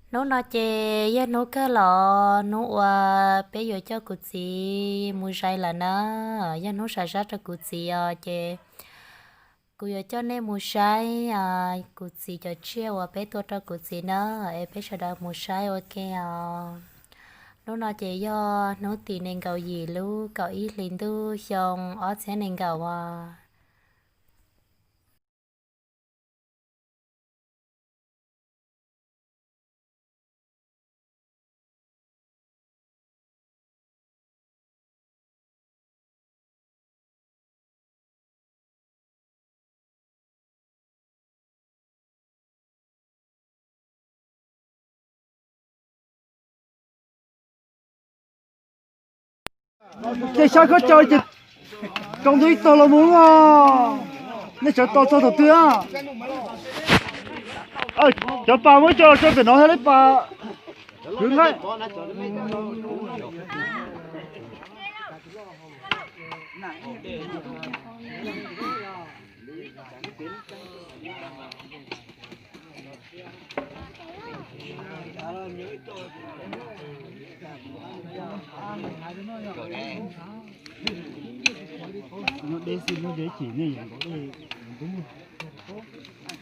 Hnub no ces yog hnub kawg los hnub uas peb yuav coj kuv txiv mus zais lawm na. Yog hnub sam zab rau kuv txiv os, ces kuv yuav coj nej mus saib kuv txiv cov tsiaj uas peb tua rau kuv txiv na, es peb sawv daws mus saib ua ke os. Hnub no ces yog hnub tim nees nkaum yim lub kaum ib hlis ntuj xyoo ob txhiab nees nkaum as. Ces saib koj tso ces tsaus ntuj ib tog los mus os. Nej sawv tos txog thaum twg? Cov pas muab coj los tso pem no thiab li pas. Kwv nqaij.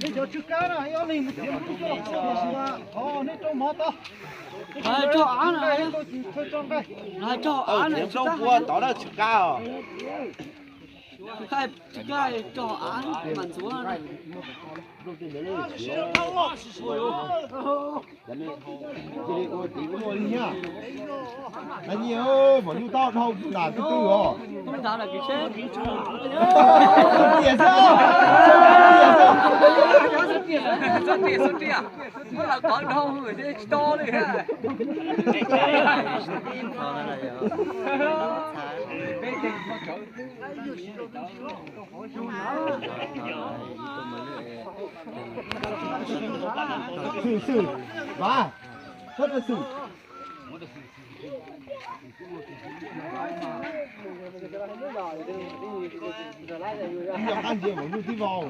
Nej cov tsw kab na, ib ob leeg mus txiav nplooj coj los tua, nej rau mov tod. Txiav nplooj kuv tod na tsw kab os. Mos nyuj tau dhau nram twg twg os. Tias xwb. Tias xwb. Xwm xwm, Vam, txhob rau xwm. Yog qab ntsia mas ntuj tib vau.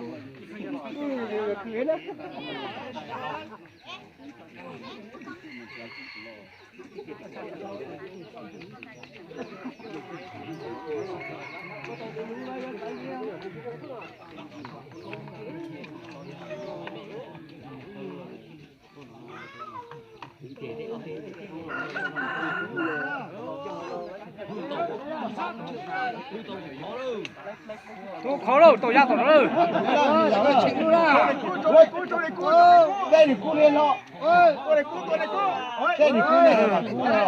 Tus qhov lauj, tau yaj tom no lawm. Dej nws kub li no. Dej nws kub li no. Dej nws kub li no.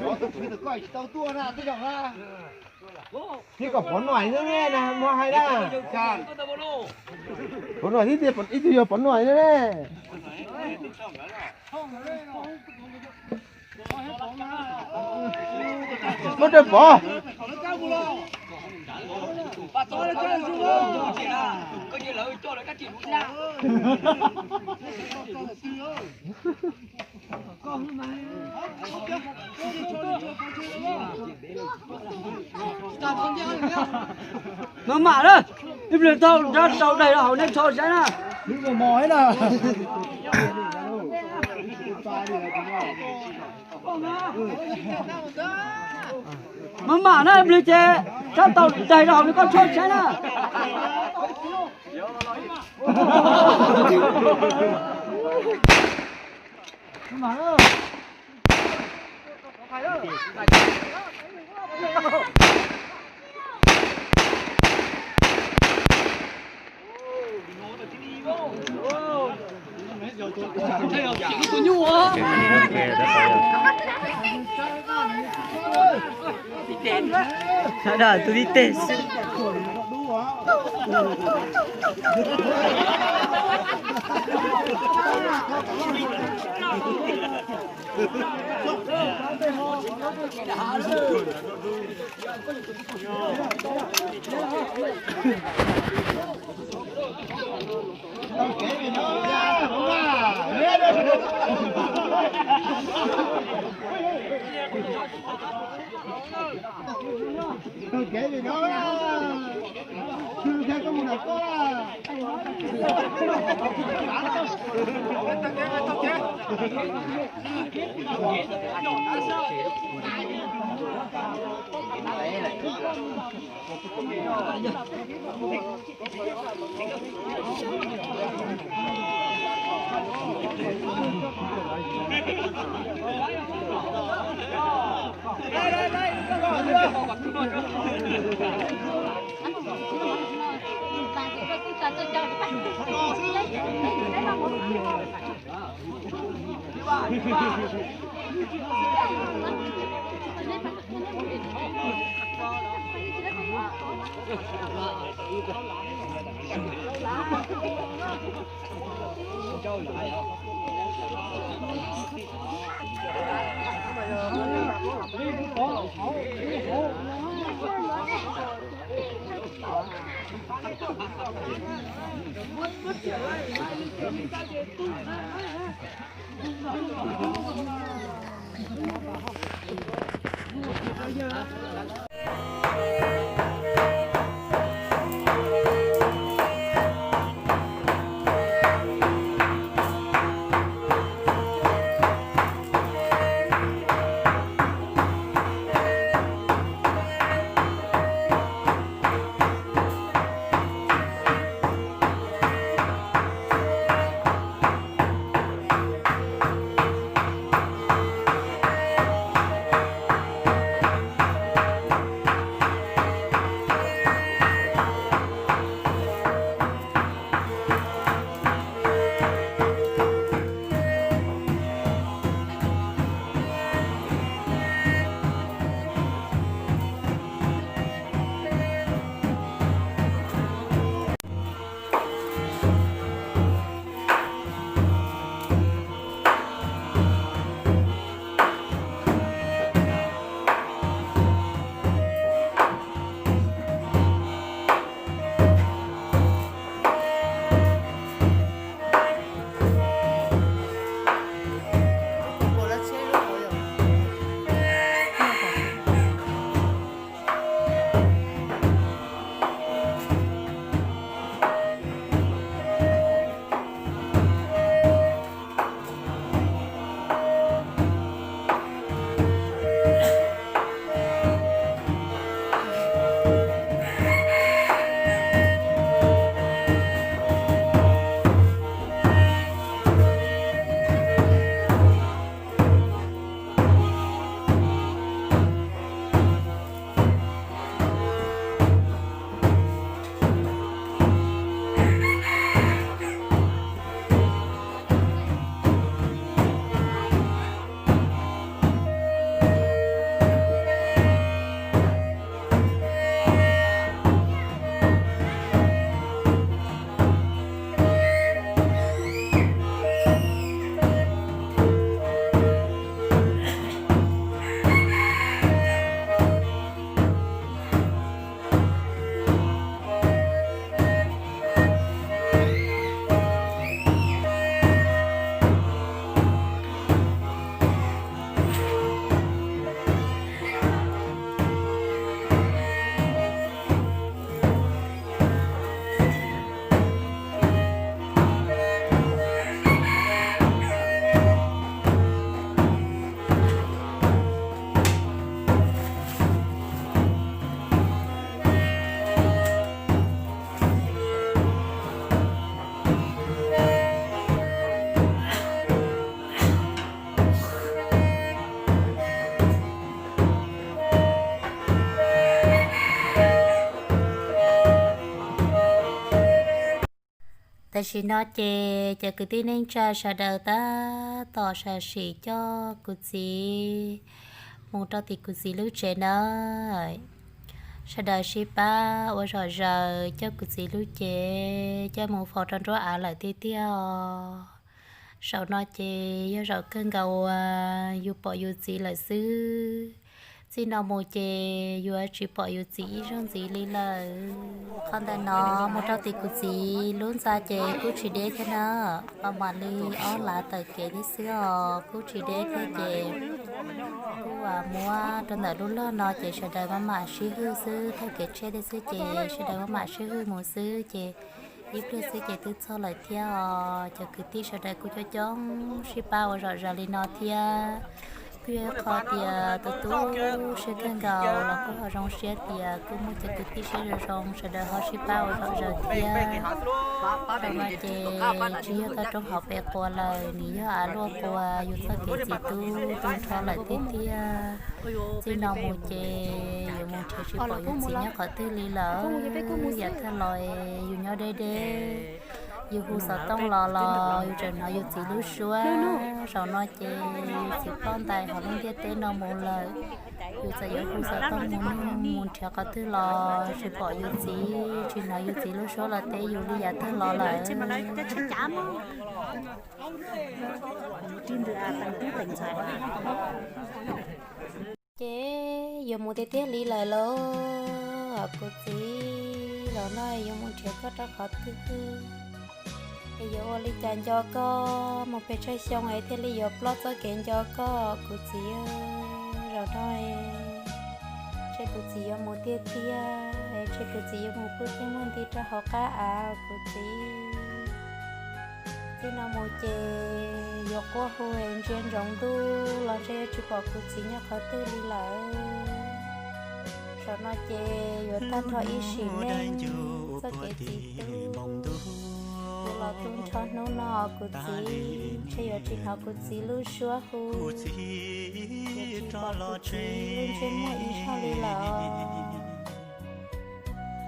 Tus kwv tus koj tsis tau tuaj na, tej zaum na. Thiab kom pov nois na, muab hais na. Pov nois thiab, ib tug yog pov nois na ne. Muab rau pov. Maj mam na, ib pliag tau nrab tau daig rau hauv nej tso saib na. Maj mam na, ib pliag ces nrab tau daig rau hauv nej koj tso saib na. Sawv daws tus tib teg xwb. Tam sim no ces cov kwv tij neej tsa sawv daws tab tom sam sim coj kuv txiv mus rau tim kuv txiv lub tsev nawb. Sawv daws sib pab ua zom zaws coj kuv txiv lub cev coj mus faus rau nruab av lawm tiag tiag os. Zaum no ces yog zaum kawg nkaus uas yus pom yus txiv lawm xwb. Txij no mus ces yuav tsis pom yus txiv ib zaug ntxiv li lawm. Qhov ntawm no mus rau tim kuv txiv lub ntxa ces kuj tsis deb thiab na, ho mam li ob lav tawm kev thiab xwb os, kuj tsis deb thiab ces kuj muab rau ntawm lub log no ces sawv daws maj mam sib hwj xwb, taug kev tshiab thiab xwb ces sawv daws maj mam sib hwj mus xwb ces ib pliag xwb ces twb txog lawm thiab os. Cov kwv tij sawv daws kuj coob coob sib pab ua zom zaws li no thiab. Kuj yog qhov tias tus tub siab kawg nkaus los kuj ho zoo siab tias kuj muaj cov kwv tij siab zoo zoo sawv daws ho sib pab ua zom zaws thiab. Zaum no ces tsis yog toj roob hauv pes quas lawm, nws yog av luaj quas yus txoj kev txiv tub tu nrho lawm tiag tiag. Txij no mus ces yuav mus nrhiav tsis pom yus txiv nyob qhov twg li lawm. Yav tag los yus nyob deb deb, yus hu xov tooj los los yus tseem hnov yus txiv lub suab. Zaum no ces yus txiv ploj ntais hauv lub ntiaj teb no mus lawm. Yus txawm yuav hu xov tooj mus nug mus nrhiav qhov twg los tsis pom yus txiv, tsis hnov yus txiv lub suab los teb yus li yav tag los lawm. Ces yuav mus tiag tiag li lawm lauj kuv txiv, zaum no yuav mus nrhiav koj rau qhov twg, es yuav ua li cas nco koj, mus pes tsawg xyoo es thiaj li yuav ploj txoj kev nco koj kuv txiv. Zaum no es ntshe kuv txiv yuav mus tiag tiag, es ntshe kuv txiv yuav mus pw txij muag nti rau hauv qab av kuv txiv. Txij no mus ces yuav quaj hu es ntsia ntsoov ntuj los ntshe yuav tsis pom kuv txiv nyob qhov twg li lawm. Zaum no ces yuav tag nrho ib sim neej txoj kev txiv tub, yuav los tu nrho hnub no kuv txiv, ntshe yuav tsis hnov kuv txiv lub suab hu, yuav tsis pom kuv txiv lub ntsej muag ib zaug li lawm.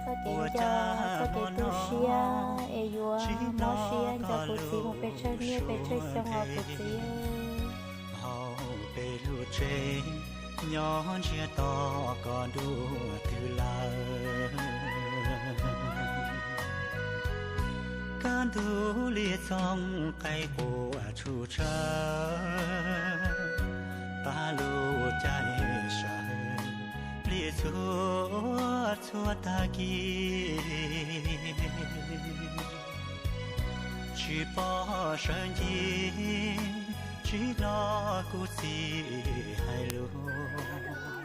Txoj kev nco, txoj kev tu siab es yuav mob siab nco kuv txiv mus pes tsawg niaj pes tsawg xyoo os kuv txiv. Hauv peb lub tsev nyob ntsiag to koj dua twg lawm? Kaj ntug li txooj qaib quas tshuj tshaw, tag lub caij sawv li txhua txhua tag kis. Tsis pom sawv ncig, tsis hnov kuv txiv hais lus.